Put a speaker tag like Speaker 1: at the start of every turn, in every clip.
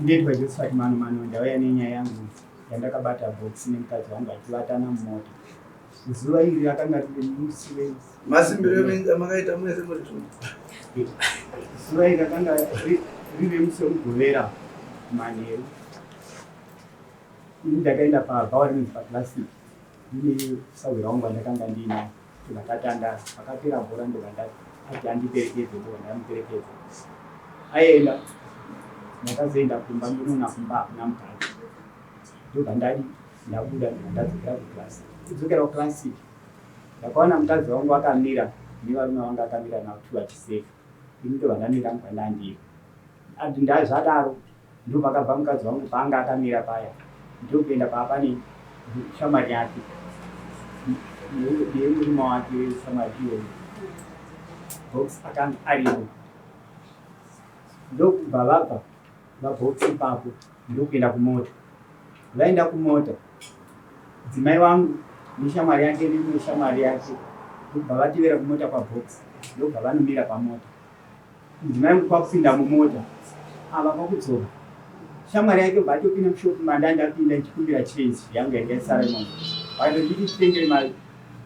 Speaker 1: Ndinoitwa Josephat Mano Mano, ndauya nenyaya yangu yandakabata box nemukadzi wangu achivatana mumota. Zuva iri rakanga riri musi we
Speaker 2: Masimbiro amakaita mwese muri tu.
Speaker 1: Zuva iri rakanga riri musi weMugovera manheru. Ini ndakaenda pabhawa rinonzi paClassic ndine sahwira wangu wandakanga ndiinaye ndakatandara. Pakapera bhora ndobva ati andiperekedze ndobva ndamuperekedza. Aenda ndakazoenda kumba ndinoona kumba hakuna mukadzi. Ndobva ndadi ndabuda ndobva ndadzokera kuclassic. Kudzokera kuclassic ndakaona mukadzi wangu akamira nevarume vanga akamira navo two vachiseka. Ini ndobva ndamira hangu pandandiri. Zvadaro ndopakabva mukadzi wangu paanga akamira paya ndokuenda paapane shamwari yake nemurume wake shamwari iyoyo box akanga aripo ndokubva vabva vabox ipapo ndokuenda kumota vaenda kumota dzimai wangu neshamwari yake neimwe shamwari yake ndokubva vatevera kumota kwabox ndokubva vanomira pamota Mudzimai wangu kwakupinda mumota ava kwakudzoka shamwari yake bva atopinda mushop manda ndapinda ndichikumbira change yangu yanga yasara imomo vakatonditi titengere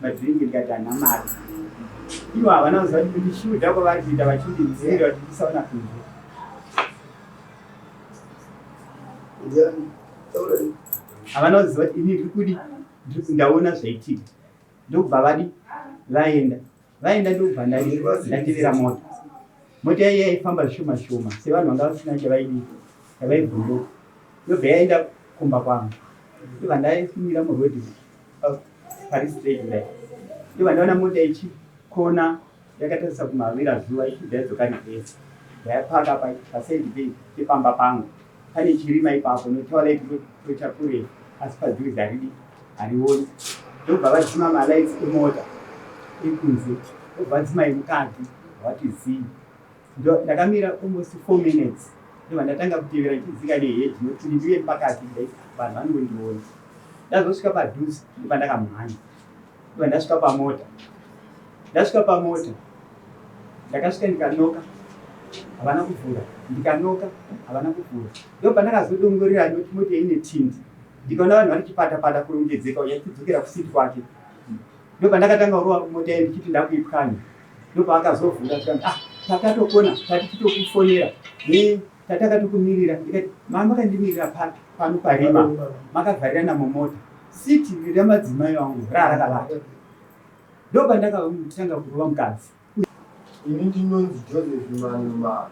Speaker 1: madrink ndikati handina mari ivo havana kuziva kuti kundishiudha kwavari kuita vachindidzivirira kuti ndisaona kunze. Havana kuziva kuti ini ndiri kudi ndaona zvaitika ndokubva vadi vaenda Vaenda ndokubva ndatevera mota. Mota yaiya yaifamba zvishoma shoma sevanhu vanga vasina chavaidii chavaivhunduka. Ndobva yaenda kumba kwangu. Ndobva ndaimira muroad pari straight kudai. Ndobva ndaona mota ichikona yakatarisa kumavira zuva ichibva yadzoka reverse. Ndayapaka paside pepamba pangu. Pane chirima ipapo notoilet tocha kure asi padhuze haridi harioni. Ndobva vadzima malights emota ekunze ndobva vadzima emukati vati zii. Ndakamira almost 4 minutes ndobva ndatanga kutevera ndichidzika neheji nokuti ndive pakati vanhu vanongondiona. Ndazosvika padhuze ndobva ndakamhanya. Ndobva ndasvika pamota. Ndasvika pamota ndakasvika ndikanoka havana kuvhura ndikanoka havana kuvhura ndopandakazodongorera noti mota ine tindi ndikaona vanhu vari chipatapata kurongedzeka uya ichidzokera kusiti kwake ndopandakatanga kurova mota iyi ndichiti ndakuipwanya ndopaakazovhura zvikanzi ah takatokona tati titokufonera e tatakatokumirira ndikati maa makandimirira papi pano parima makavharirana mumota siti remadzimai vangu raa rakavata Ndopandakatanga kurova mukadzi.
Speaker 2: Ini ndinonzi Joseph Manumano.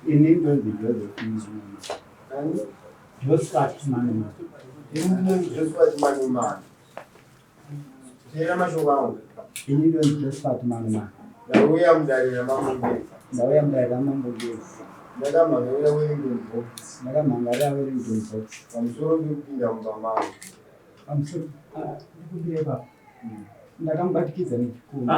Speaker 1: Ini ndinonzi Joseph Manumano.
Speaker 2: Ani?
Speaker 1: Josephat Manumano.
Speaker 2: Ini ndinonzi Josephat Manumano. Teera mashoko angu.
Speaker 1: Ini ndinonzi Josephat Manumano.
Speaker 2: Ndauya mudare raMambo Ngezi.
Speaker 1: Ndauya mudare raMambo Ngezi.
Speaker 2: Ndakamhangarira Wellington Box.
Speaker 1: Ndakamhangarira Wellington Box.
Speaker 2: Pamusoro pekupinda mumba mangu.
Speaker 1: Pamusoro ah, ndikumbire baba. Ndakamubatikidza nechikumbo.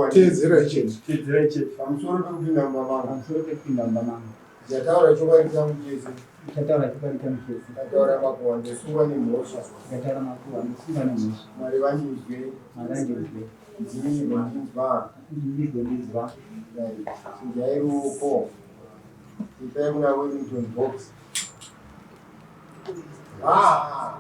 Speaker 2: Teedzera chete. Teedzera chete. Pamusoro pekupinda mumba mangu.
Speaker 1: Pamusoro pekupinda mumba mangu.
Speaker 2: Ndichataura chokwadi changu chese.
Speaker 1: Ndichataura chokwadi changu chese.
Speaker 2: Ndikataura makuhwa ndosungwa nemhosva.
Speaker 1: Ndikataura makuhwa ndosungwa nemhosva.
Speaker 2: Mwari vandinzwe.
Speaker 1: Mwari vandinzwe.
Speaker 2: Ndimi gondinzwa.
Speaker 1: Ndimi gondinzwa.
Speaker 2: Chinjai ruoko. Ipai kuna Wellington Box. Ah!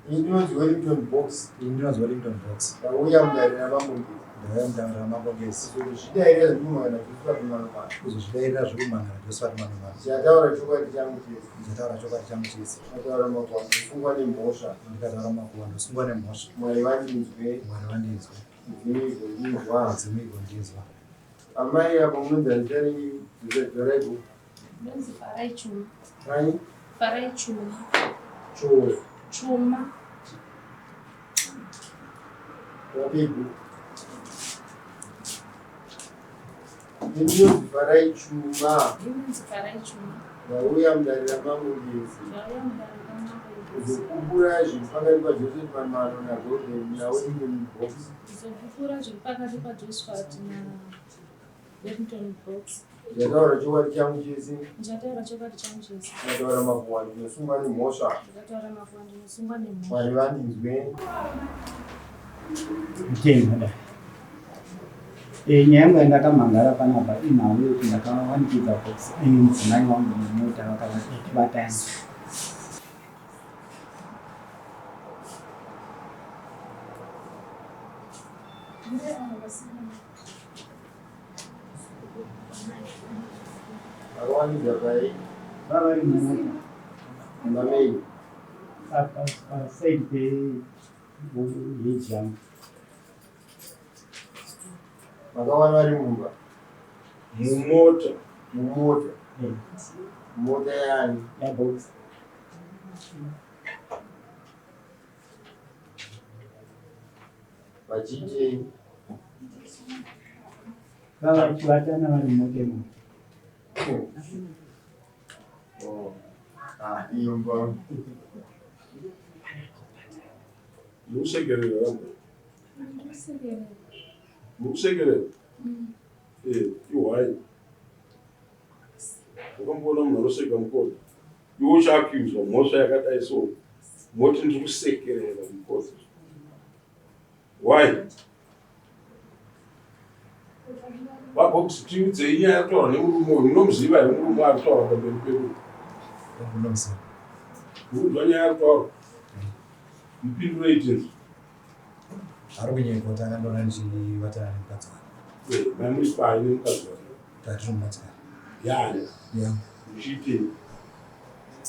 Speaker 2: Ndinonzi Wellington Box.
Speaker 3: Ndinonzi Wellington Box.
Speaker 2: Ndauya mudare raMambo Ngezi.
Speaker 3: Ndauya mudare raMambo Ngezi.
Speaker 2: Kuzozvidairira zvekumhangana Josephat Manomano.
Speaker 3: Kuzozvidairira zvekumhangana Josephat Manomano.
Speaker 2: Ndichataura chokwadi changu chese.
Speaker 3: Ndichataura chokwadi changu chese.
Speaker 2: Ndikataura makuhwa ndosungwa nemhosva.
Speaker 3: Ndikataura makuhwa ndosungwa nemhosva.
Speaker 2: Mwari vandinzwe.
Speaker 3: Mwari vandinzwe.
Speaker 2: Ndinzwa.
Speaker 3: Midzimu igondinzwa.
Speaker 2: Amai apo munonzi zita renyu dzorai
Speaker 4: Ndonzi Farai Chuma.
Speaker 2: Farai?
Speaker 4: Farai Chuma.
Speaker 2: Chuma.
Speaker 4: Chuma.
Speaker 2: Wapigu. Ndinonzi Farai Chuma.
Speaker 4: Ndinonzi Farai Chuma.
Speaker 2: Ndauya mudare raMambo Ngezi.
Speaker 4: Ndauya mudare raMambo Ngezi.
Speaker 2: Kuzopupura zviri pakati paJoseph Manmano naGolden naWellington Box.
Speaker 4: Kuzopupura zviri pakati paJosephat naWellington Box.
Speaker 2: Ndichataura chokwadi changu chese.
Speaker 4: Ndichataura chokwadi changu chese.
Speaker 2: Ndikataura makuhwa ndinosungwa nemhosva.
Speaker 4: Ndikataura makuhwa ndinosungwa nemhosva.
Speaker 2: Mwari vandinzwe.
Speaker 1: Mutenda dai. Eh, nyaya yangu yandakamhangara panapa inhau yekuti ndakawanikidza box mudzimai wangu mumota vakabatana.
Speaker 2: Vakawanikidza pai?
Speaker 1: Vavari mumota.
Speaker 2: Mumba menyu?
Speaker 1: Paside peheji yangu.
Speaker 2: Vakawana vari mumba?
Speaker 5: Mumota.
Speaker 2: Mumota. Mota yani?
Speaker 1: Yabox.
Speaker 2: Vachiitei?
Speaker 1: Vava vachivatana vari mumota imomo.
Speaker 2: Oh. Ah, iyo mba.
Speaker 5: Mukusekerera vangu.
Speaker 4: Ndikusekerera.
Speaker 5: Mukusekerera? Eh, ihwai. Wakamboona munhu anoseka mukoti? Iwe uchaakuzwa mhosva yakadai so. Moti ndiri kusekerera mukoti. Why? Vabox tiudzei nyaya yakutaurwa nemurume uyu. Munomuziva here murume ari kutaura pamberi pedu?
Speaker 3: Munomuziva.
Speaker 5: Mukunzwa nyaya yari kutaurwa? Mupindurei tinzwe.
Speaker 3: Ari kunyepa kuti akandiona ndichivatana nemukadzi wake.
Speaker 5: Eh, mai muri pai nemukadzi wake?
Speaker 3: Tatiri mumotikari.
Speaker 5: Yani.
Speaker 3: Yeah.
Speaker 5: Muchiitei?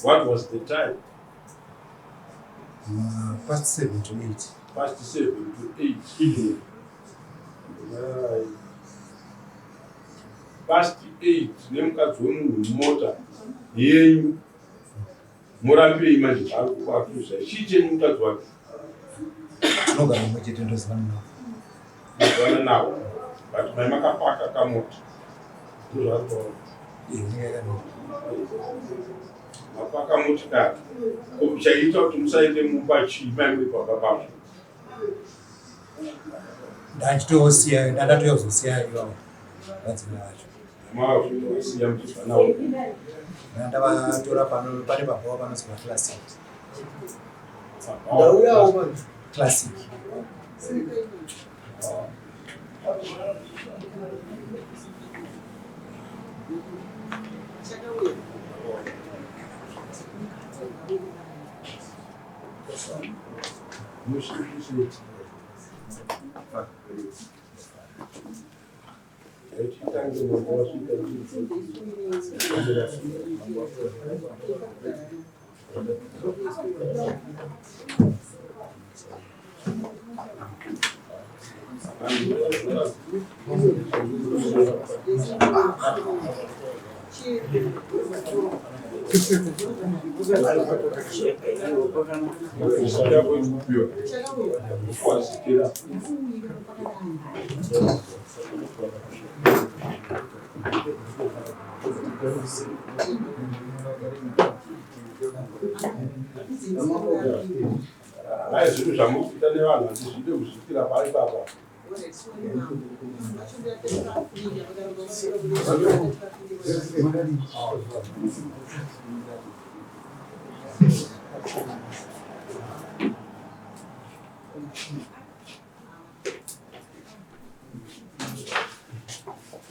Speaker 5: What was the time?
Speaker 3: Past 7 to 8.
Speaker 5: Past 7 to 8. Evening. Right. Past 8 nemukadzi wemunhu mumota yenyu. Murambei manje zvaari kukuakuza. Chii chenyu mukadzi wake?
Speaker 3: Tinogara mumwe chete ndozivana navo.
Speaker 5: Ndozivana navo. But mai makapaka kamota. Ndozvaari kutaura.
Speaker 3: Inenge yakamira.
Speaker 5: Mapaka motikari. Ko chaiita kuti musaende mumba chii mai muri pamba pazvo?
Speaker 3: Ndachitosiya ndandatouya kuzosiya ivavo vadzimai vacho.
Speaker 5: Mavasiya muchibva navo.
Speaker 3: Ndavatora pano pane pabhawa panonzi paClassic.
Speaker 2: Ndauyawo manje.
Speaker 3: Classic.
Speaker 5: Hai zvinhu zvamuri kuita nevanhu handizvide kuzviitira pari papa.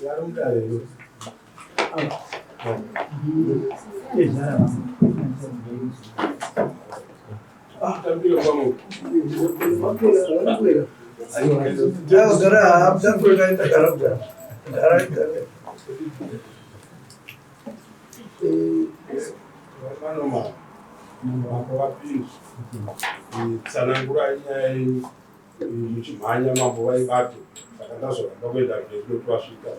Speaker 5: Vari mudare here?
Speaker 1: Tezvara vangu.
Speaker 5: Tambira pamwe. Vanoma mambo vapinzi. Tsanangurai nyaya yenyu muchimhanya mambo vaibate saka ndazoramba kuenda mberi nekuti vasvika.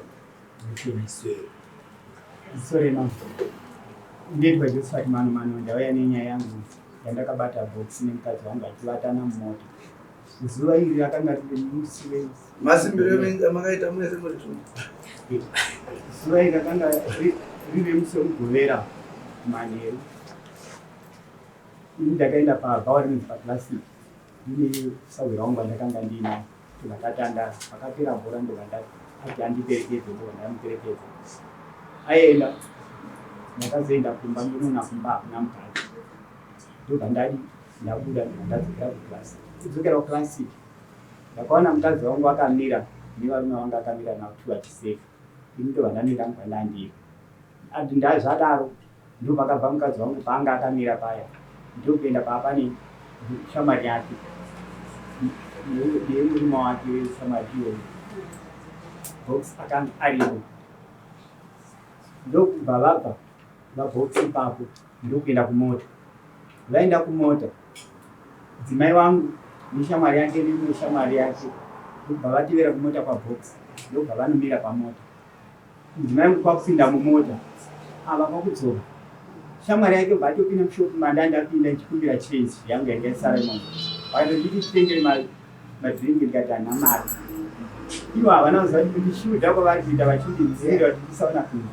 Speaker 1: Sorry mama. Nditwa Josephat Mano Mano ndauya nenyaya yangu yandakabata box nemukadzi wangu achivatana mumota. Zuva iri rakanga riri musi we
Speaker 6: Masimbiro amakaita mese muri tu.
Speaker 1: Zuva iri rakanga riri musi weMugovera manheru. Ini ndakaenda pabhawa rinonzi paClassic ndine sahwira wangu wandakanga ndiinawo ndobva tatandara. Pakapera bhora ndobva ati andiperekedze ndobva ndamuperekedza. Aenda ndakazoenda kumba ndinoona kumba hakuna mukadzi. Ndobva ndadi ndabuda ndobva ndadzokera kuclassic. Kudzokera kuclassic Ndakaona mukadzi wangu akamira nevarume vanga akamira navo tu vachiseka. Ini ndobva ndamira hangu pandandiri. Ati ndazvadaro ndopakabva mukadzi wangu paanga akamira paya ndokuenda paapane shamwari yake nemurume wake shamwari iyoyo box akanga aripo ndokubva vabva vabox ipapo ndokuenda kumota vaenda kumota dzimai wangu neshamwari yake neimwe shamwari yake ndokubva vatevera kumota kwabox ndokubva vanomira pamota Mudzimai wangu kwakupinda mumota ava kwakudzoka shamwari yake bva atopinda mushop manda ndapinda ndichikumbira change yangu yanga yasara imomo vakatonditi titengere madrink ndikati handina mari ivo havana kuziva kuti kundishuda kwavari kuita vachindidzivirira kuti ndisaona kunze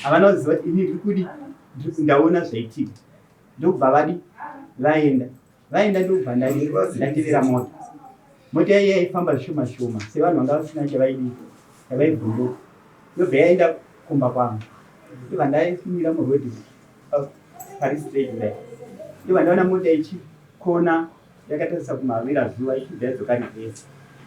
Speaker 1: havana kuziva kuti ini ndiri kudi ndaona zvaitika ndokubva vadi vaenda Vaenda ndokubva ndatevera mota. Mota yaiya yaifamba zvishoma shoma sevanhu vanga vasina chavaidii chavaivhunduka. Ndobva yaenda kumba kwangu. Ndobva ndaimira muroad pari straight kudai. Ndobva ndaona mota ichikona yakatarisa kumavira zuva ichibva yadzoka reverse.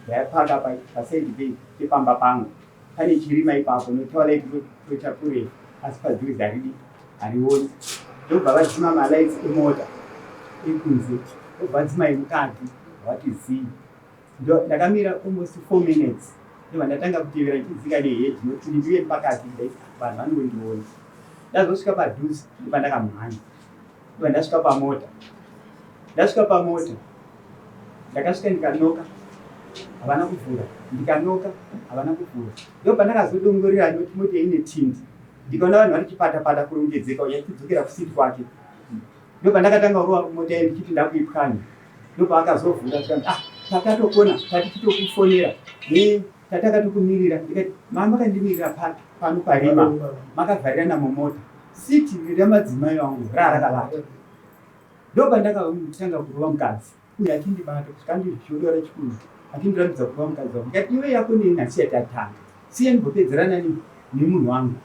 Speaker 1: Ndayapaka pasaidi pepamba pangu. Pane chirima ipapo notaura toita kure asi padhuze haridi harioni ndobva vadzima malights emota ekunze ndobva vadzima emukati vati zii ndakamira almost four minutes ndobva ndatanga kutevera ndichidzika neheji nokuti ndive pakati vanhu vanondiona ndazosvika padhuze ndobva ndakamhanya ndobva ndasvika pamota ndasvika pamota ndakasvika ndikanoka havana kuvhura ndikanoka havana kuvhura ndopandakazodongorera noti mota ine tindi ndikaona vanhu vari chipatapata kurongedzeka uya chidzokera kusiti kwake ndopandakatanga kurova mota ye ndichiti ndakuipwanya ndopaakazovhura zvikanzi ah takatokona tati titokufonera e tatakatokumirira ndikati maa makandimirira papi pano parima makavharirana mumota siti remadzimai vangu raa rakavata ndopandakatanga kurova mukadzi uyo achindibata kusvika andizvodora chikuru achindirambidza kurova mukadzi wangu ndikati iwe yako neni hasiya tatanga siya ndimbopedzerana nemunhu wangu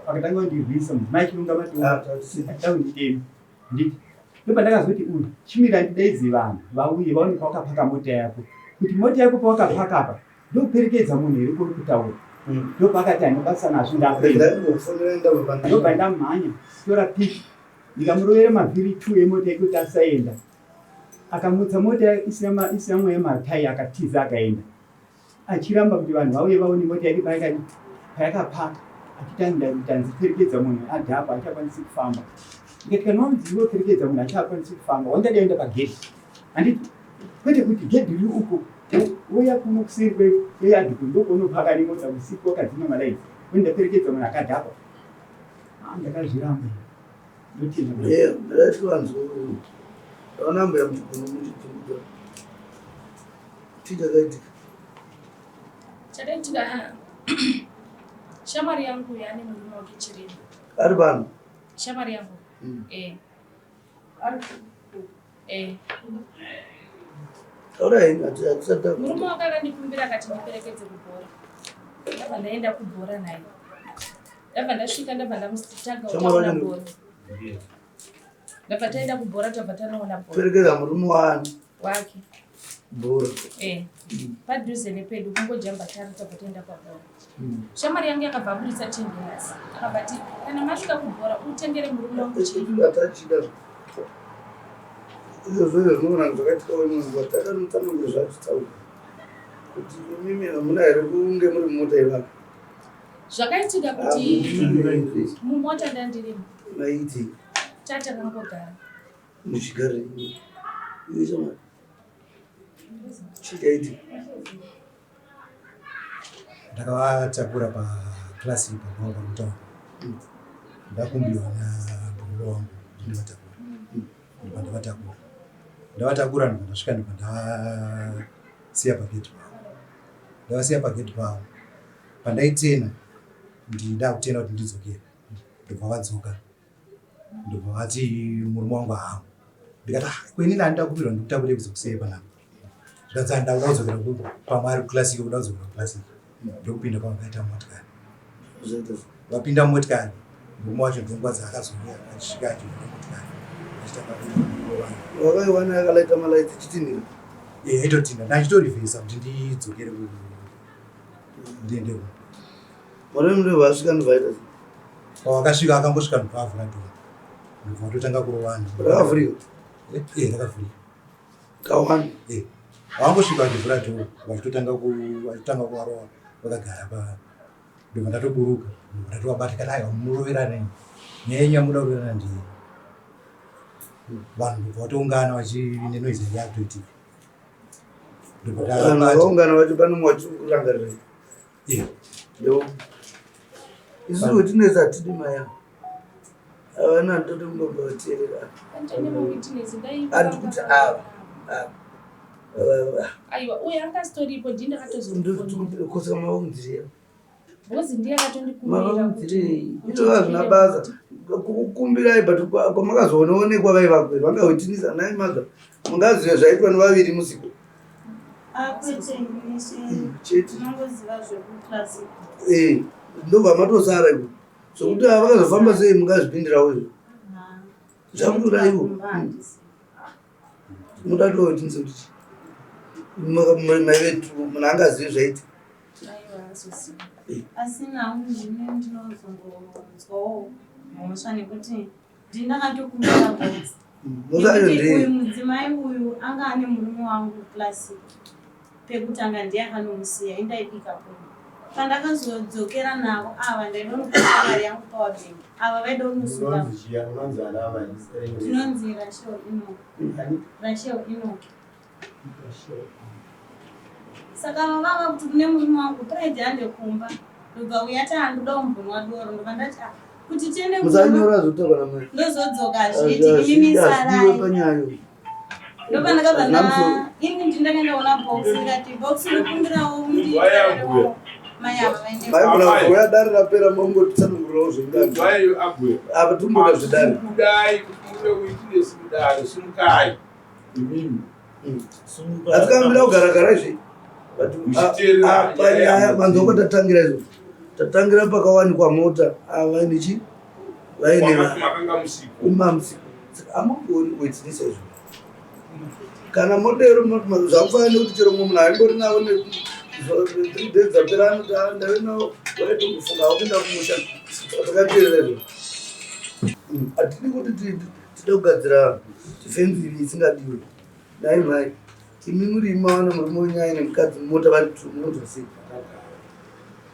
Speaker 1: pakatanga kundirwisa mudzimai achirunga matoaakunditema nditi ndopandakazoti uyu chimira ndidaidze vanhu vauye vaone pawakapaka mota yako kuti mota yako pawakapaka apa ndoperekedza munhu here kuri kutaura ndopaakati handibasa nazvo ndakuenda ndobva ndamhanya tora piki ndikamurovera mavhiri two emota yekuti asaenda akamutsa mota isina isina mweya matai akatiza akaenda achiramba kuti vanhu vauye vaone mota yake payakadi payakapaka achiti tanzi munhu adhakwa achakwanisi kufamba ndikati kana wanzi iwe perekedza munhu achakwanisi kufamba wangadi aenda pagedhi handiti kwete kuti gedhi riri uko uya kuno kuseri kweyadhi ndokuonopaka nemota usiku wakadzima malaiti wendaperekedza munhu akadhakwa ah, ndakazviramba
Speaker 6: Ndakativanzwa ndaona mbuya muchigona muchidzungudza chii chakaitika?
Speaker 4: Chakaitika shamwari yangu yaane murume wake Chirema.
Speaker 6: Ari pano?
Speaker 4: Shamwari yangu. Eh. Eh.
Speaker 6: Taura henyu hatisati
Speaker 4: Murume wake akandikumbira akati ndiperekedze kubhora. Ndabva ndaenda kubhora naye. Ndabva ndasvika ndabva ndamutanga kutaura bhora. Ndabva taenda kubhora tabva tanoona bhora.
Speaker 6: Perekedza murume wani?
Speaker 4: Wake.
Speaker 6: Bhora.
Speaker 4: Eh. Padhuze nepedu kungojamba tari tabva taenda pabhora. Shamwari yangu yakabva aburitsa $10. Akabva ati kana masvika kubhora utengere murume wangu chii.
Speaker 6: Atachida. Izvozvo izvo zvinoona zvakaitika imwe nguva takanotsanangura zvatitaura kuti imimi hamuna here kunge muri mumota yevanhu.
Speaker 4: Zvakaitika kuti mumota ndandirimo.
Speaker 6: Maiti.
Speaker 4: Tata kangogara.
Speaker 6: Muchigara iwe shamwari. Chii chaitika?
Speaker 3: Ndakavatakura paclassic pabva pakutaura ndakumbirwa nabhururu wangu kuti ndivatakura ndobva ndavatakura ndavatakura ndobva ndasvika ndobva ndavasiya pagedhi pavo ndavasiya pagedhi pavo pandaitena ndida kutena kuti ndidzokere ndobva vadzoka ndobva vati murume wangu haamo ndikati ah, kwenini handida kubirwa ndikutakure kuzokusiyai panapa zvikanzi handida kuda kudzokera pamwe ari kuclassic kuda kudzokera kuclassic ndokupinda pamakaita motikari vapinda mumotikari murume wacho ndonguva dzaakazouya achisvika achivhura motikari achita ndokutanga kurova.
Speaker 6: Wakaiwana yakalaita malaiti ichitinhira?
Speaker 3: Eh, yaitotinha. Ndachitorivhesa kuti ndidzokere ku ndiende ku.
Speaker 6: Murume ndobva asvika ndobva aita sei?
Speaker 3: Pawakasvika akangosvika ndobva avhura door. Ndobva watotanga kurovana.
Speaker 6: Rakavhurika?
Speaker 3: Eh, eh, rakavhurika.
Speaker 6: Kawani?
Speaker 3: Eh. Wangosvika vachivhura door vachitotanga ku vachitanga kuvarova vakagara pa ndobva ndatoburuka ndobva ndatovabata kana aiwa muroverana imi nyaya yenyu yamuda kuroverana ndiye vanhu ndobva vatoungana vachine noise yange yakutoitika ndobva
Speaker 6: Vanhu
Speaker 3: ndavabata
Speaker 6: vakaungana vacho pane mumwe wachikurangarira.
Speaker 3: Eh,
Speaker 6: Yo. Isusu wetinetsa hatidi maya. Havana ndoti kungobva vateerera.
Speaker 4: Pandine mawitness dai
Speaker 6: Handikuti ava. Ava. Ava.
Speaker 4: Aiwa, uye anga asitoripo ndini ndakatozomufonera.
Speaker 6: Ndokosaka maunzirei.
Speaker 4: Because ndiye akatondikumbira kuti
Speaker 6: Maunzirei.
Speaker 4: kuti
Speaker 6: Izvo hazvina
Speaker 4: ndine
Speaker 6: basa.
Speaker 4: mota.
Speaker 6: Kukumbirai but kwamakazoonekwa vaiva vanga wetinisa nai maga. Mungazive zvaitwa nevaviri musiko.
Speaker 7: Akwete
Speaker 6: Chete.
Speaker 7: tinongoziva zvekuclassic.
Speaker 6: Eh, ndobva matosara ivo. Zvekuti ava vakazofamba sei mungazvipindirawo izvo. Zvakutoda ivo. Muda totinisa kuti chii? Maive munhu angazive zvaitika.
Speaker 4: Aiwa, azoziva.
Speaker 7: Asi nhau ndine ndinozongonzwawo mhosva nekuti ndini ndakatokumbira box.
Speaker 6: Mhosva yacho
Speaker 7: Nekuti
Speaker 6: ndei?
Speaker 7: uyu mudzimai uyu anga ane murume wangu classic pekutanga ndiye akanomusiya indaibika kuno. Pandakazodzokera navo ava ndaida kunokumbira mari yangu power bank. Ava vaida kunosunga.
Speaker 2: Unonzi chiya, unonzi ana amai.
Speaker 7: Ndinonzi Rachel Enoch. Rachel Enoch. Saka ava vava kuti kune murume wangu pride hande kumba. Ndobva uya ati handoda kumbonwa doro ndobva ndati ah kuti tiende kumba
Speaker 6: Musanyora zvotaurwa namai.
Speaker 7: ndozodzoka hazviiti imimi
Speaker 6: Hazvidiwe
Speaker 7: sarai.
Speaker 6: panyaya.
Speaker 7: Ndobva ndakabva
Speaker 6: Hazvina musoro.
Speaker 7: nda ini ndindakaenda kuona box ndikati box ndokumbirawo
Speaker 5: Inzwai ambuya.
Speaker 7: munditeerewo mai ava vaende
Speaker 6: Bhaibheri
Speaker 5: Amai.
Speaker 6: rakuya dare rapera mongotitsanangurirawo zvemudare.
Speaker 5: Inzwai ambuya.
Speaker 6: Apa timboda zvedare.
Speaker 5: Kudai kuti muve witness mudare simukai imimi.
Speaker 6: Hatikambira kugara gara izvi. But
Speaker 5: Muchiteerera
Speaker 6: panyaya
Speaker 5: nyaya
Speaker 6: manzwa kwatatangira izvo. Tatangira pakawanikwa mota ava nechi vaine
Speaker 5: Kwamati makanga musipo.
Speaker 6: umamusi. Saka amugoni kuitinisa izvo. Kana modero zvakufanira nekuti chero mumwe munhu aingori navo ne 3 days dzapera anoti "Ah, ndave navo vaitombofunga vakuenda kumusha. Takateerera izvo. Hatidi kuti tide kugadzira fenzi iyi isingadiwe. Dai mhai imi muri imi mawana murume wenyu aine mukadzi mumota vari two munonzwa sei?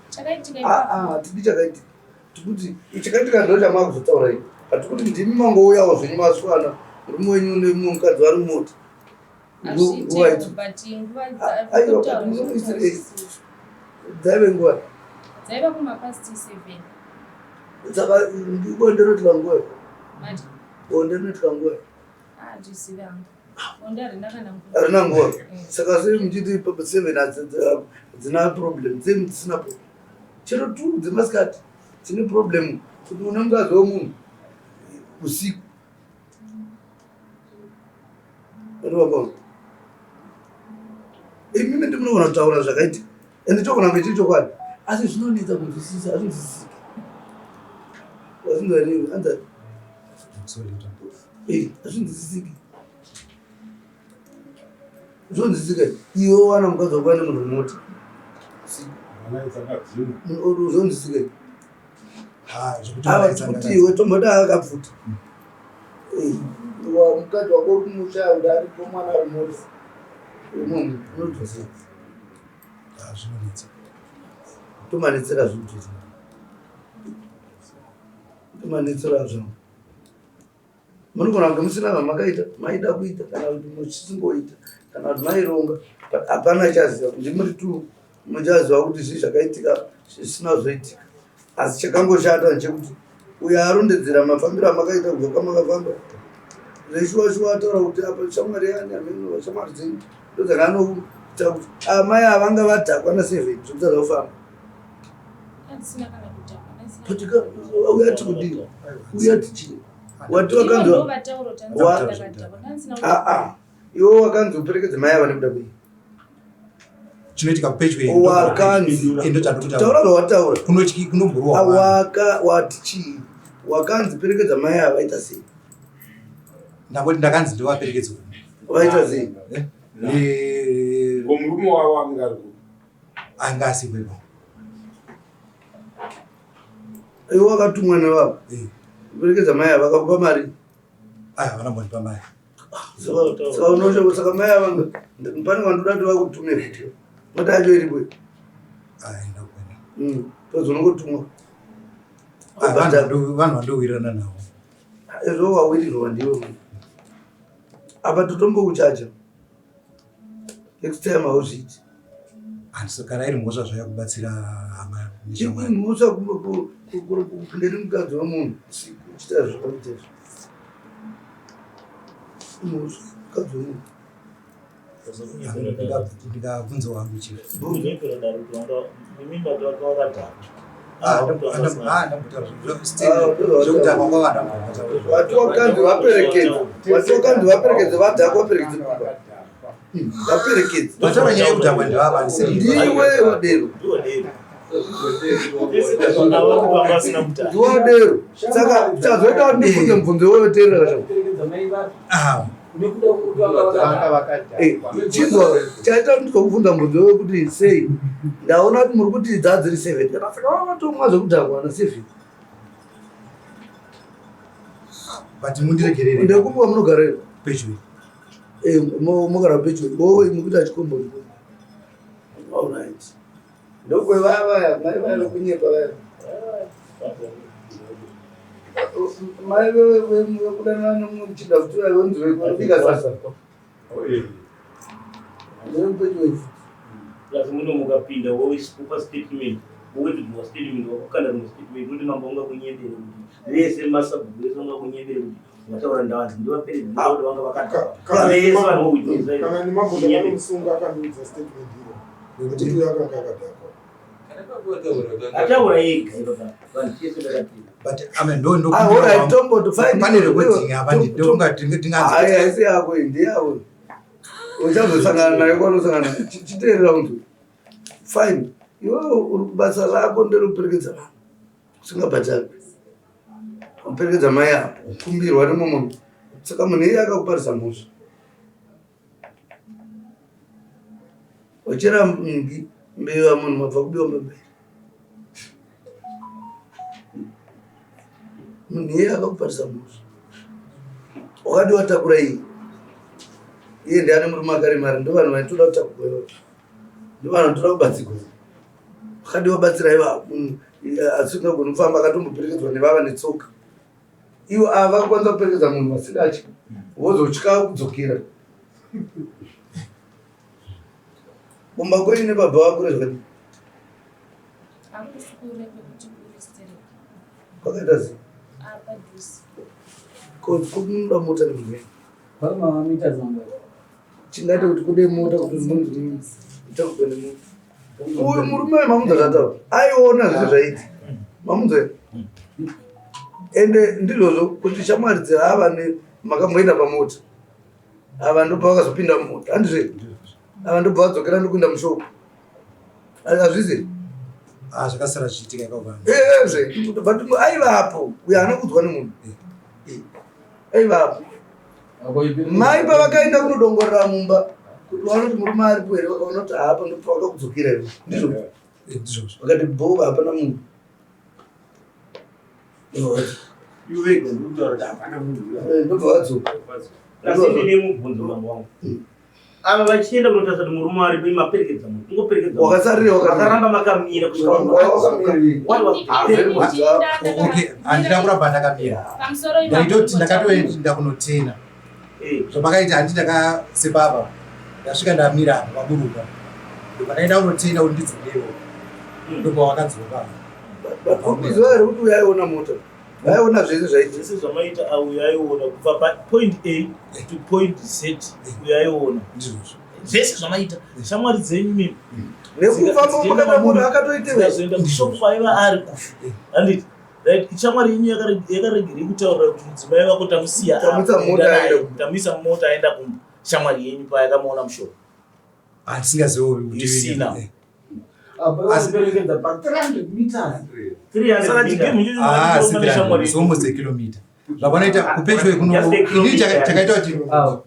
Speaker 4: Chakaitika
Speaker 6: Ah,
Speaker 4: ipapo.
Speaker 6: ah, hatidi chakaitika. Tikuti chakaitika ndo chamakuzotaura ini. Hatikuti ndimi mangouyawo zvenyu maswana murume wenyu nemumwe mukadzi vari mumota. Nguva
Speaker 4: Hazviitewo,
Speaker 6: idzo.
Speaker 4: but nguva
Speaker 6: Ah, aiwa,
Speaker 4: kutaura
Speaker 6: but munoisirei?
Speaker 4: zvakutaura.
Speaker 6: Dzaive nguva.
Speaker 4: Dzaiva kumapast 7.
Speaker 6: Saka bonde rinoitika nguva.
Speaker 4: Mati
Speaker 6: Bonde rinoitika nguva.
Speaker 4: handizivi hangu. Bonde harina kana nguva.
Speaker 6: Harina nguva.
Speaker 4: Eh.
Speaker 6: Saka sei muchiti 7 hadzina problem, sei dzisina problem? Chero 2 dzemasikati dzine problem kuti une mukadzi wemunhu usiku. Ndinovaona. Imimi ndimunogona kutaura zvakaitika. Ende chogona kunge chiri chokwadi. Asi zvinonetsa kunzwisisa, hazvinzwisisiki. Wazvinzwa here iwe? Anza.
Speaker 3: sorry, Mutambo.
Speaker 6: Eh, hazvinzwisisiki. Zvinonzwisisika. Iwe wana mukadzi wako ane munhu mumota.
Speaker 5: Mwana dzakadzima.
Speaker 6: Zvinonzwisisika.
Speaker 3: Ah, zvekuti
Speaker 6: Ava
Speaker 3: varaidza
Speaker 6: kuti
Speaker 3: ndakadzi.
Speaker 6: iwe tomboda akabvuta. Eh, wa mukadzi wako uri kumusha uda aripo mwana ari mota. Unomu unonzwisisa.
Speaker 3: Ah, zvinonetsa.
Speaker 6: Tomanetsera zvinhu zvese. Tomanetsera zvinhu. Munogona kunge musina zvamakaita, maida kuita kana kuti muchisingoita kana kuti maironga but hapana chaziva kuti muri tu muchaziva kuti zvii zvakaitika zvisina kuzoitika. Asi chakangoshata ndechekuti uyo arondedzera mafambiro amakaita kubva kwamakafamba zveshuwa shuwa ataura kuti apa shamwari yani hameno shamwari dzenyu ndodzakanoita kuti amai ava vanga vadhakwa na7 zvekutadza kufamba.
Speaker 4: Handisina kana kudhakwa. Handisina
Speaker 6: But uya tikudii? Uya tichii? Wati
Speaker 4: Ivo
Speaker 6: wakanzi
Speaker 4: ndo vataura kuti handisina kudhakwa. Handisina
Speaker 6: Ah, ah. Iwe wakanzi uperekedze mai ava nekuda kwei?
Speaker 3: Chinoitika pedyo
Speaker 6: Wakanzi.
Speaker 3: endo chandikutaura.
Speaker 6: Taura zvawataura.
Speaker 3: Kunotyi kunomborwa
Speaker 6: Ah,
Speaker 3: vanhu.
Speaker 6: Waka wati chii? Wakanzi perekedza mai ava ita sei?
Speaker 3: Ndangoti ndakanzi ndivaperekedze.
Speaker 6: Vaita sei?
Speaker 3: Eh? Eh,
Speaker 5: Ko murume wavo anga ari kupi?
Speaker 3: Anga asipo ipapo.
Speaker 6: Iwe wakatumwa nevavo.
Speaker 3: Eh.
Speaker 6: Kuperekedza mai ava vakakupa mari.
Speaker 3: Aya havana kumbondipa mari.
Speaker 6: Saka unosha saka mai ava pane vandoda kuti vakutume futi. Mota yacho iripo.
Speaker 3: Aya ndakuenda.
Speaker 6: Tozonongotumwa.
Speaker 3: Ah, vanhu vandowirirana navo.
Speaker 6: Izvo wawirirwa ndiwe. Apa totombokuchaja. Next time hauzviiti.
Speaker 3: Handisi kana iri mhosva zvayo kubatsira hama neshamwari.
Speaker 6: Imhosva kupinda nemukadzi wemunhu usiku uchiita zvakaita izvo. Imhosva mukadzi wemunhu.
Speaker 3: Ndikabvunza wangu chii.
Speaker 6: Wati wakanzi vaperekedze, wati wakanzi vaperekedze vadhakwa vaperekedze kumba. Vaperekedze.
Speaker 3: Vataura nyaya yekudhakwa ndevava handisiri.
Speaker 6: Ndiwe wadero. Ndiwe wadero. Saka chazoita kuti ndibvunze mubvunzo iwoyo teerera zvangu.
Speaker 3: Ah,
Speaker 6: Chinzwa chaita kuti ndizokubvunza mubvunzo iwoyo kuti sei ndaona kuti muri kuti dzadziri seven kana saka vavatomwa zvekudhakwa na seven.
Speaker 3: But mundiregerere.
Speaker 6: Ndekupi kwamunogara iyo?
Speaker 3: Pedyo.
Speaker 6: Eh, mogara pedyo. Wowe mukuita chikombo. All right. Ndokwe vaya vaya, mai vaya vekunyepa vaya. Mai vekudanana nemumwe muchinda futi vaya vonzi vanobika sadza. Ndekupedyo ifu.
Speaker 8: Plus muno mukapinda wopa statement wowithdraw statement wakukanda rimwe statement kuti mambo ungakunyebere kuti vese masabhuku vese ungakunyebere kuti wataura ndavanzi ndivaperedzi kuti vanga vakadhakwa vese vanhu vowitness
Speaker 2: Kana nemambo ndakanomusunga akandiudza statement iro nekuti uyo akanga akadhakwa.
Speaker 8: Ataura ega ipapa vanhu chese ndakapinda.
Speaker 3: But I mean, ndo ndo
Speaker 6: Ah, all right, tombo to find
Speaker 3: pane recording apa ndokunga tinganzi
Speaker 6: Hayi, haisi yako iyi, ndeyako. Uchazosangana nayo kwaunosangana nayo. Chiteerera unzwe. Fine. Iwewe uri kubasa rako nderekuperekedza vanhu. Usingabhadharwi. Waperekedza mai apo, kumbirwa nemumwe munhu. Saka munhu iye akakuparisa mhosva. Wachera mbi mbeva munhu mabva kubiwa mamberi. Munhu iye akakuparisa mhosva. Wakadi watakura iyi. Iye ndiani murume akaremara ndovanhu vaitoda kutakurwa ivo. Ndovanhu vanotoda kubatsirwa. Wakadi wabatsira ivavo munhu asingagoni kufamba akatomboperekedzwa nevava netsoka. Ivo ava vakakwanisa kuperekedza munhu vasingatyi vozotya kudzokera. Kumba kwenyu nebaba vako rezvakadii?
Speaker 4: Hakusi kure kwekuti kure stereki.
Speaker 6: Kwakaita sei?
Speaker 4: Apadhuze.
Speaker 6: Ko kunoda mota nemhuri?
Speaker 9: Kwakuma mita zangari.
Speaker 6: Chingaita kuti kude mota kuti munhu itakurwe nemota. Uyu murume uyu mamunzwa zvataura. Aiona zvese zvaiita. Mamunzwa here? Ende ndizvozvo kuti shamwari dzeava makamboenda pamota. Ava ndobva vakazopinda mumota. Handizvo here? Ava ndobva vadzokera ndokuenda mushopu. Hazvizi?
Speaker 3: Ah, zvakasara zvichiitika ipapo.
Speaker 6: Ezve, but aivapo. Uyo haana kuudzwa nemunhu. Aivapo. Mai pavakaenda kunodongorera mumba kuti vaona kuti murume aripo here vakaona kuti haapo ndobva vakakudzokera ivo. Ndizvo.
Speaker 3: Ndizvozvo.
Speaker 6: Vakati bho hapana munhu.
Speaker 1: Ivo vega ndikutaura kuti hapana munhu.
Speaker 6: Ndobva vadzoka.
Speaker 8: Asi ndine mubvunzo mambo wangu. Ava vachienda kunotarisa kuti murume aripo imaperekedza munhu. Kungoperekedza.
Speaker 6: Wakasarira wakamira.
Speaker 8: Vakaramba makamira kusvika
Speaker 6: Wakamirira.
Speaker 8: What was the purpose?
Speaker 3: Okay, handina kuramba ndakamira.
Speaker 4: Pamusoro ipapo
Speaker 3: Ndaitoti ndakatoenda kunotena. Zvamakaita handi ndakasepapa. Ndasvika ndamira apa paburuka. Ndobva ndaenda kunotena kuti ndidzokewo. Ndobva wakadzoka.
Speaker 6: But urikuziva here kuti uyo aiona mota? Vaiona zvese zvaitika.
Speaker 8: Zvese zvamaita avo uyo aiona kubva papoint A to point Z uyo aiona.
Speaker 3: Ndizvozvo.
Speaker 8: Zvese zvamaita shamwari dzenyu mimi.
Speaker 6: Nekufamba kwakaita munhu akatoitewo.
Speaker 8: Dzikazoenda kushop kwaiva ari kufa. Handiti? Right, shamwari yenyu yakaregerei kutaurira kuti mudzimai wako tamusiya apa,
Speaker 6: Tamuisa mota
Speaker 8: enda naye.
Speaker 6: aenda kumba.
Speaker 8: Tamuisa mota aenda kumba. Shamwari yenyu payakamuona mushop.
Speaker 3: Handisingazivi kuti
Speaker 8: You see now.
Speaker 9: Aperekedza pa 300 meters.
Speaker 8: 300
Speaker 3: Ah,
Speaker 8: meters.
Speaker 3: si 300, it's almost a kilometer. Zvavanoita kupechwe kuno ini chakaita kuti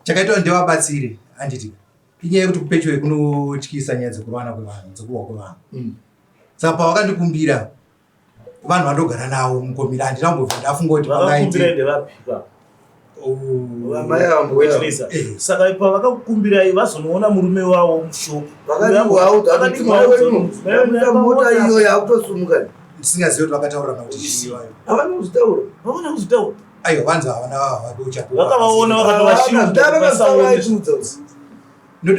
Speaker 3: chakaita kuti ndivabatsire handiti inyaya yekuti kupechwe kunotyisa nyaya dzekurovana kwevanhu dzekurwa kwevanhu. Saka pavakandikumbira vanhu vandogara navo mukomira handina kumbobva ndafunga kuti
Speaker 8: vangaite eh. saka pavakakukumbirai vazonoona murume wavo mushopu
Speaker 6: mota iyo yakutosumuka
Speaker 3: ndisingazivi kuti vakataurirana kuti chii vayo
Speaker 6: havana kuzvitaura
Speaker 8: havana kuzvitaura
Speaker 3: aiwa vanzi havana vake uchapupu
Speaker 8: vakavaona
Speaker 6: vakatovachiudza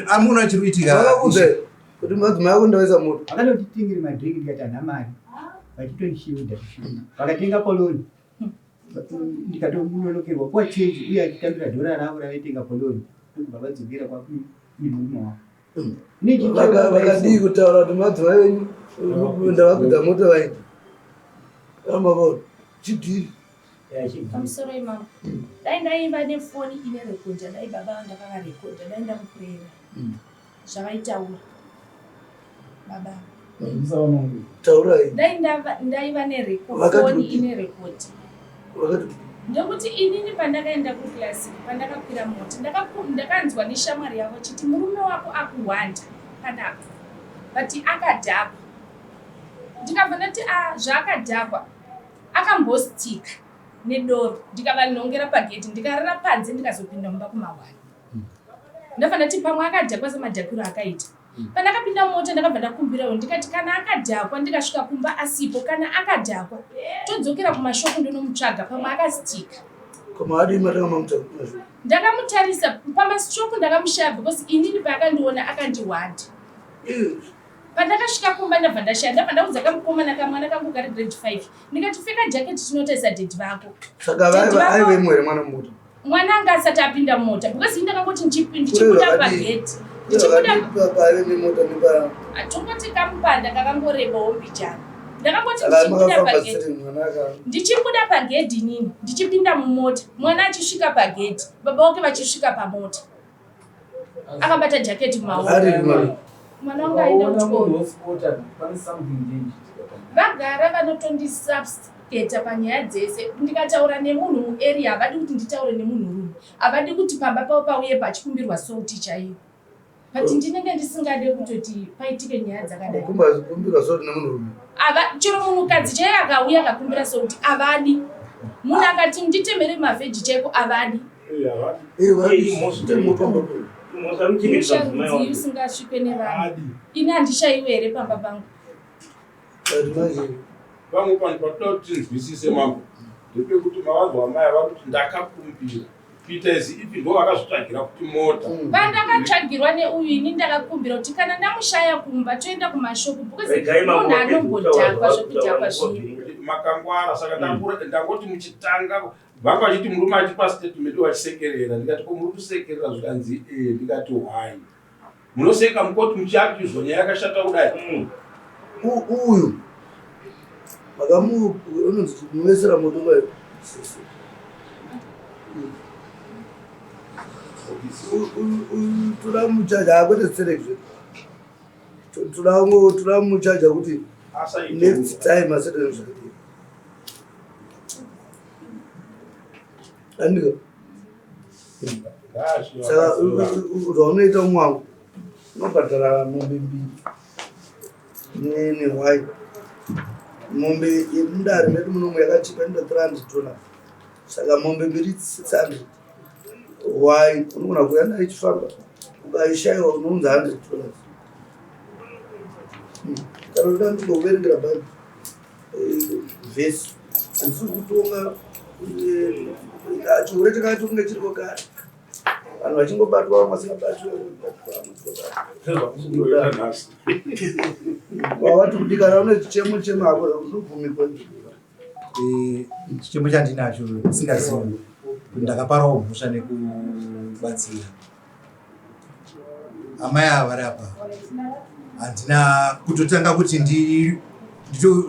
Speaker 3: amuna chiri kuitika
Speaker 6: kuti madzimai ako ndavaisa moto
Speaker 1: vakatotitengere madrink ndikati handina mari vachitondishiudha vakatenga poloni ndikatomunonokerwa kuwa chenji uye achitambira dhora ravo ravaitenga poloni ndokubva vadzokera kwakune murume wavo
Speaker 6: vakadii kutaura kuti madzimai venyu ndavakuda moto vaita amakaona chidhiri
Speaker 4: Pamusoro imama. Dai ndaiva nefoni ine rekodha dai baba ndakavarekodha dai ndamupurera. Zvavaitaura. Baba.
Speaker 6: Taurai.
Speaker 4: Dai ndaiva nerefoni ine rekodhi. Ndokuti inini pandakaenda kuclassic pandakakwira mota ndakanzwa neshamwari yavo chiti murume wako akuhwanda panapa but akadhakwa. Ndikabva ndati ah zvaakadhakwa akambostika nedoro ndikavanhongera pagedhi ndikarara panze ndikazopinda mumba kumahwani ndabva ndati pamwe akadhakwa semadhakiro akaita pandakapinda mumota ndakabva ndakumbirawo ndikati kana akadhakwa ndikasvika kumba asipo kana akadhakwa todzokera kumashopu ndonomutsvaga pamwe akasitika ndakamutarisa pamashopu ndakamushaya because inini paakandiona akandihwanda Pandakasvika kumba ndabva ndashaya ndabva ndaudza kamukomana kamwana kangu kari grade 5 ndikati pfeka jacket tinotarisa daddy vako.
Speaker 6: Saka vaiva aivemo here mwana mumota?
Speaker 4: Mwana anga asati apinda mumota because ini ndakangoti ndichibuda pagate ndichibuda
Speaker 6: paive nemota nepa
Speaker 4: tongoti kamupanda kakangorebawo mbijana ndakangoti ndichibuda pagate ndichibuda pagedhi inini ndichipinda mumota mwana achisvika pagedhi baba wake vachisvika pamota akabata jacket mumaoko mwana wangu aenda kuchikoro vagara vanotondisubsketa panyaya dzese ndikataura nemunhu muarea havadi kuti nditaure nemunhurume havadi kuti pamba pavo pauye pachikumbirwa souti chaiyo but ndinenge ndisingade kutoti paitike nyaya dzakadai ava chero munhukadzi chaiye akauya akakumbira souti avadi munhu akati nditemere mavheji chaiko avadi Musha usingasvikwe nevanhu. Ini handishaiwe here pamba pangu?
Speaker 5: Vamwe vanhu patoda kuti tinzwisise mambo ndepekuti mavanzwa amai ava kuti ndakakumbira kuita izi ipi ndo vakazvitsvagira kuti mota mm.
Speaker 4: Pandakatsvagirwa neuyu ini ndakakumbira kuti kana ndamushaya kumba toenda kumashopu because munhu anombodhakwa zvekudhakwa zviye.
Speaker 5: Makangwara saka ndangoti muchitanga Vanga vachiti murume achipa statement vachisekerera ndikati ko muri kusekerera zvikanzi e eh, ndikati why munoseka mukoti muchiakizwa nyaya yakashata kudai mm.
Speaker 6: Uyu makamu unonzi muwesera moto vayo toda muchaja akwete zitereki zve toda muchaja kuti next time asati zvakadii Andika. Saka zvaunoita umwe wangu unobhadhara mombe mbiri nehwai. Mombe yemudare medu munomu yakachipa inoda 300 dollars. Saka mombe mbiri 600. Hwai unogona kuuya nayo ichifamba ukaishaiwa unounza 100 dollars. Kana unoda ndingokuverengera bhaibheri. Vhesi handisi kutonga eh, chihure chakatonga chiriko kare vanhu vachingobatwa vamwe vasingabatwi wavati kuti kana une chichemo chemo ako unobvumikwa
Speaker 3: eh, chichemo chandinacho singazivi ndakaparawo mhosva nekubatsira amai ava vari apa handina kutotanga kuti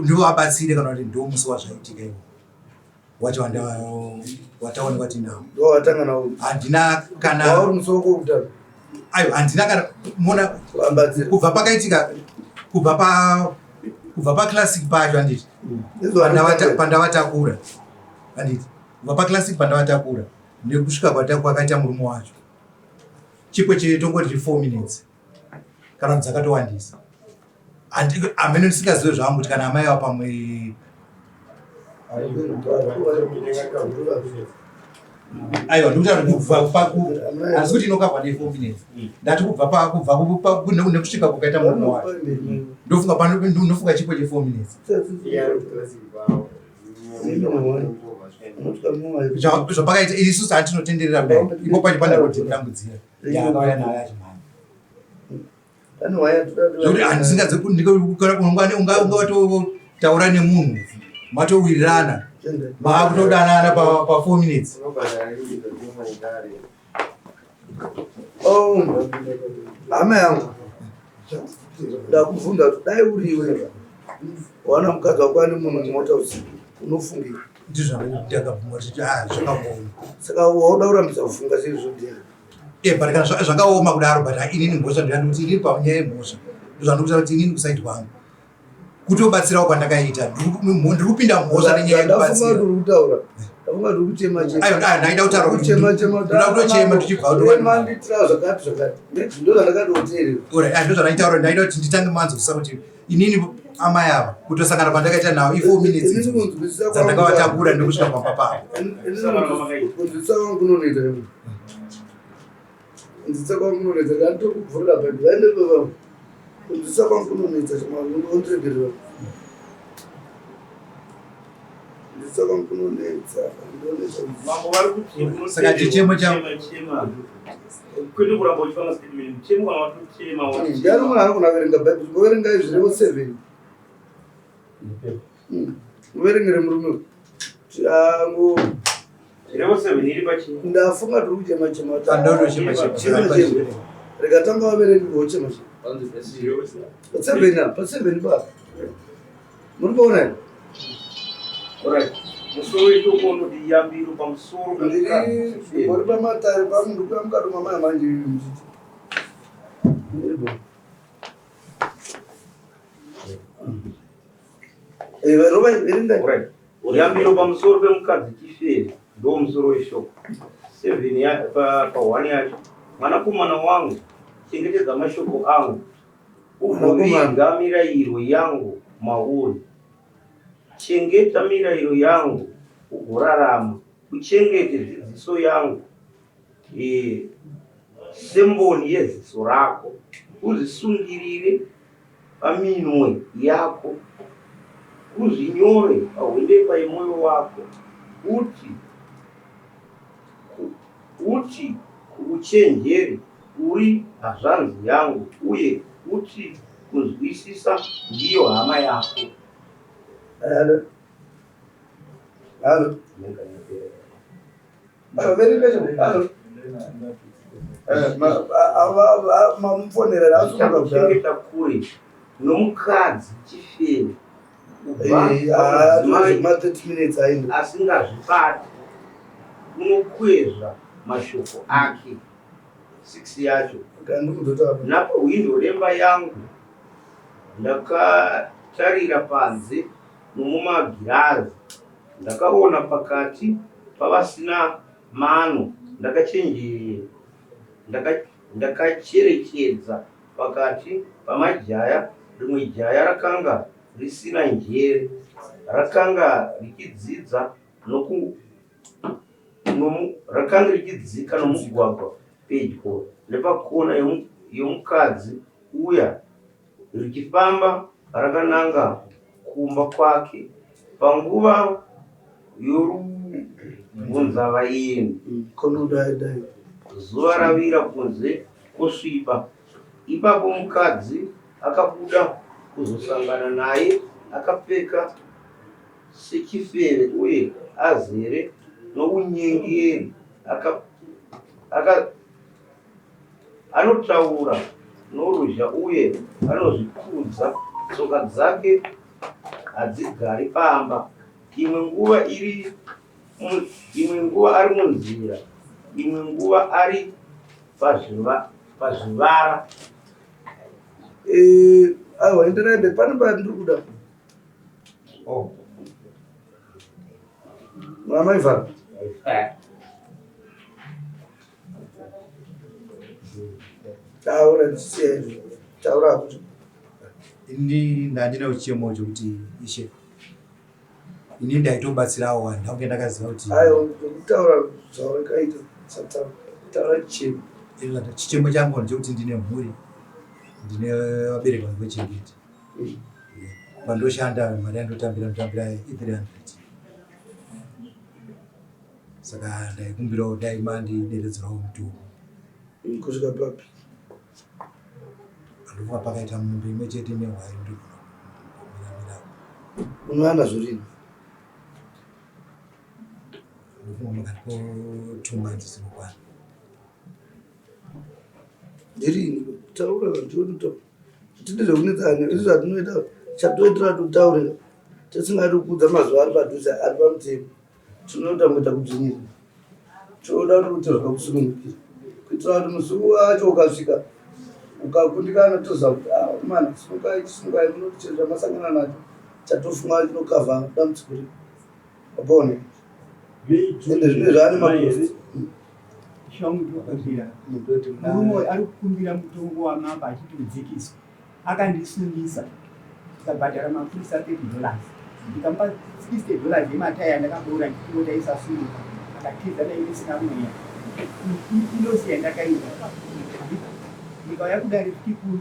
Speaker 3: ndivabatsire kana kuti ndiwo musi wazvaitika iwo wacho wataonekwa tinawo handina kana ayo handina kana mona kubva pakaitika kubva pa kubva paclassic pacho handiti pandavatakura handiti. Kubva paclassic pandavatakura nekusvika kwakaita murume wacho chikwe chetongoti 4 minutes kana kuti dzakatowandisa. Hameno ndisingazive zvangu kuti kana amai ava pamwe aiwa ndikutaura kubva paku asi kuti inokavha ne 4 minutes ndati kubva pakubva nekusvika kwakaita murume wacho ndofunga pano ndofunga chipo che 4 minutes zvapakaita isusu hatinotenderera kudai ipo pacho pane kuti dambudzira yaakauya nayo achimhanya zvekuti handisingadzekungawatotaura nemunhu matowirirana maakutodanana pa 4 minutes
Speaker 6: oh, hama yangu ndakubvunza kuti dai uriwe wana mukadzi wako ane munhu mumota usiku unofungei
Speaker 3: ndizvandakabvuma kuti ah, zvakaoma
Speaker 6: saka wauda kurambidza kufunga seizvo ndiani
Speaker 3: Eh, but kana zvakaoma kudaro but inini mhosva ndiyani kuti inini panyaya yemhosva ndozvandikuta kuti inini kusaidi kwangu kutobatsirawo kwandakaita ndiri kupinda mhosva nenyaya yekubatsira ndaida kutaura kuti ndoda kutochema ndichibva ndozvandaitaura ndaida kuti nditange manzwisisa kuti inini amai ava kutosangana kwandakaita navo i4 minutes dzandakavatakura ndokusvika pamba pavo
Speaker 6: Kunzwisa kwangu kunonetsa ndandokubvurira bhaibheri vaende baba kunzwisa kwangu kunonetsa chimwanondiregerera kunzwisa kwangu kunonetsa ndonetsa
Speaker 8: Mambo vari kuti
Speaker 3: Saka chichemo chavo-
Speaker 8: chema kwete kuramba uchipanga statement mutemo kana watochema
Speaker 6: ndiani munhu anogona kuverenga bhaibheri ngoverengai zvirevo 7 Muverengere murume uyu. Changu.
Speaker 8: Zvirevo 7 iri pachi.
Speaker 6: Ndafunga tiri kuchema chema.
Speaker 3: Pandodo chema chema.
Speaker 6: Chema chema. Rega tanga vaverengi vochema chema. Pa 7 apa, pa 7 pa. Muri kuona here?
Speaker 8: Alright. Musoro weshoko unoti yambiro pamusoro
Speaker 6: Ndiri muri pamatare pangu ndikuya mukati mamai manje muchiti.
Speaker 8: Yambiro pamusoro pemukadzi chifere ndo musoro weshoko 7 pa1 yacho mwanakomana wangu chengetedza mashoko angu ugoviga mirayiro yangu mauri chengeta mirayiro yangu ugorarama uchengete dzidziso yangu e, semboni yeziso rako uzvisungirire paminwe yako, uzvinyore pahwendefa yemwoyo wako, uti, uti kuuchenjeri, Uri hazvanzi yangu, uye uti kunzwisisa ndiyo hama yako.
Speaker 6: Halo. Halo.
Speaker 8: Mamufonera kure nomukadzi chifeve asingazvibati unokwezva mashoko ake 6 yacho napahwindo remba yangu ndakatarira panze nomumagirazi Ndakaona pakati pavasina mano, ndakacherechedza pakati pamajaya, rimwe jaya rakanga risina njere, rakanga richidzidza noku, nomu, rakanga richidzika nomugwagwa pedyo nepakona yomukadzi uya richifamba rakananga kumba kwake panguva yorubvunzavaeni zuva ravira kunze kwosviba. Ipapo mukadzi akabuda kuzosangana naye akapfeka sechifeve uye azere nounyengeri aka, aka, Anotaura noruzha uye anozvikudza, tsoka dzake hadzigari pamba. Imwe nguva iri imwe nguva ari munzira, imwe nguva ari pazvivara.
Speaker 6: Eh, aiwa enderai mberi pane pandiri kuda.
Speaker 8: Oh.
Speaker 6: Mwana maivhara. Taura ndisiya izvo. Taura kuti
Speaker 3: Ini ndandine chichemo chokuti ishe ini ndaitobatsirawo vanhu ndakunge ndakaziva kuti
Speaker 6: aiwa kutaura zvaurakaita sataura taura chichemo.
Speaker 3: Chichemo changu ndechekuti ndine mhuri ndine vabereki vangu vechengeta pandoshanda mari yandotambira ndotambira i300 saka ndaikumbirawo dai mandideredzerawo mutongo
Speaker 6: Kusvika papi?
Speaker 3: Andofunga pakaita mombe imwe chete nehwai ndogona kumira
Speaker 6: Unowana zvorini?
Speaker 3: Ndofunga pakati po 2 months dzinokwana.
Speaker 6: Ndirini? Taura vanhu. Tine zvekunetsana isu zvatinoita chatoitira totaurira tisingadi kukudza mazuva ari padhuze ari pamutemo. Tinoda kuita kudzvinyirira, tinoda kuti uite zvakakusunungukira kuitira kuti musi wacho ukasvika ukakundikana toziva kuti ah, mana simukai simukai munoti chero chamasangana nacho chatofunga chinokavha dambudziko riri wapone. Ende zvine zvaane mapost.
Speaker 1: Murume uyu ari kukumbira mutongo wamambo achiti udzikiswe. Akandisungisa ndikabhadhara mapurisa $30, ndikamupa $60 yemataya andakaboora ndichiti mota isasumuka. Akatiza nayo isina mweya. Ilosi yandakaita ndikauya kudare futi kuno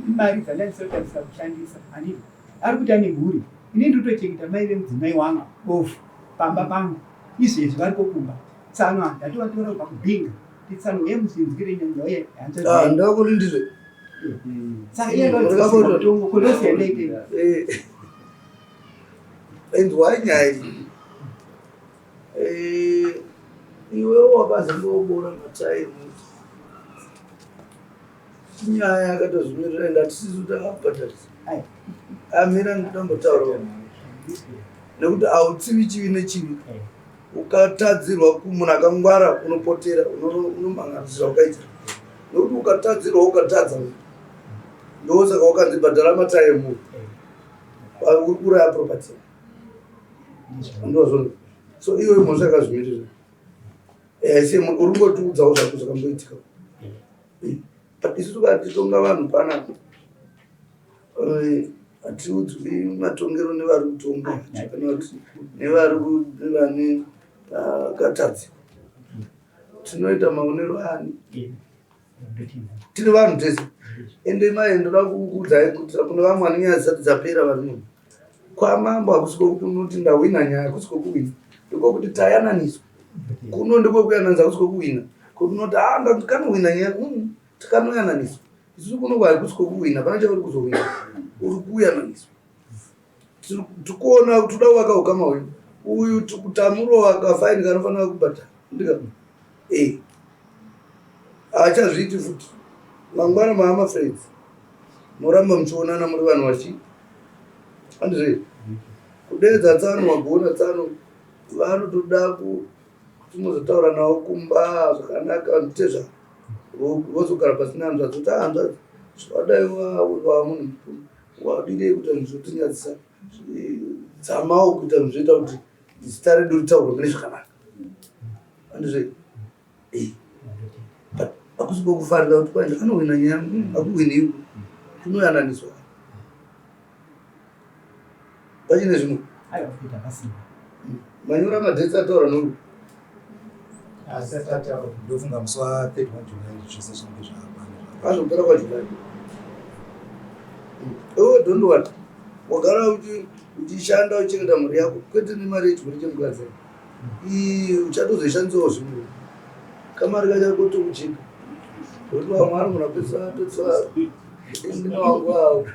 Speaker 1: imari dzandaisotarisa kushandisa handiti ari kuti ane mhuri. Ini ndinotochengeta mai vemudzimai wangu bofu pamba pangu izvezvi variko kumba. Tsano ndatovatora kubva kubhinga. Titsano uye muzinzwire nyanya uye hanzvadzi.
Speaker 6: Ah, ndakuti ndizve.
Speaker 1: Saka iye ndomutongo kulosi yandaite.
Speaker 6: Eh. Inzwai nyaya iyi. Eh, iwe wakazondobora matai emuti. Nyaya yakatozvimirira ende hatisisu takabhadharisa. Amira ndambotaura. Nekuti hautsivi chivi nechivi. Ukatadzirwa kumunhu akangwara unopotera unomhanganisira zvaukaita. Nekuti ukatadzirwa ukatadza ndosaka wakanzi bhadhara matai emunhu. Uri kuuraya property. Ndozvona. So iwe mhosva yakazvimirira. Eh, se uri kungotiudzawo zvako zvakamboitika. But isu tikatitonga vanhu panapa hatiudzwi matongero nevari kutonga kana kuti nevari nevane vakatadzikwa. Tinoita maonero ani? Tiri vanhu tese. Ende mai ndoda kukuudzai kuti kune vamwe vane nyaya dzisati dzapera vari muno. Kwamambo hakusi kwokuti unoti ndahwina nyaya, hakusi kwokuhwina. Ndikokuti tayananiswa. Kuno ndikokuyananisa, hakusi kwokuhwina. Kuti unoti ah ndakanohwina nyaya, takanoyananiswa. Isusu kuno hakusi kwokuhwina, hapana chauri kuzohwina. Uri kuyananiswa. Tikuona kuti toda kuvaka ukama hwedu. Uyu tamurova kafaini kanofanira kubhadhara. Ndika eh haachazviiti futi. Mangwana maama friends. Moramba muchionana muri vanhu vachi. Handizvo? Kudeedza tsano wagona tsano vanotoda kuti muzotaura navo kumba zvakanaka nditezva vozogara pasina hanzvadzi kuti ah, hanzvadzi zvadai wa munhu mukuru wadirei kuita zvinhu zvotinyadzisa dzamawo kuita zvinhu zvoita kuti zita redu ritaurwe mune zvakanaka handizvo eh. But hakusi kwokufarira kuti kwai ndakanohwina nyaya hakuhwiniwi kunoyananiswa pachine zvimwe.
Speaker 1: Aiwa kuita pasina.
Speaker 6: Manyora madates ataura noru.
Speaker 3: Ndofunga musi wa 31 July zvese zvinenge zvakwana.
Speaker 6: Azopera kwaJuly. Iwe don't worry. Wagara uchishanda uchichengeta mhuri yako kwete nemari yechiguri chemukadzi. Iyi uchatozoishandisawo zvimwe. Kamari kacho kotokucheka. Kuti vamwe vanogona kupedzisira vatotsva ndine wangu avo.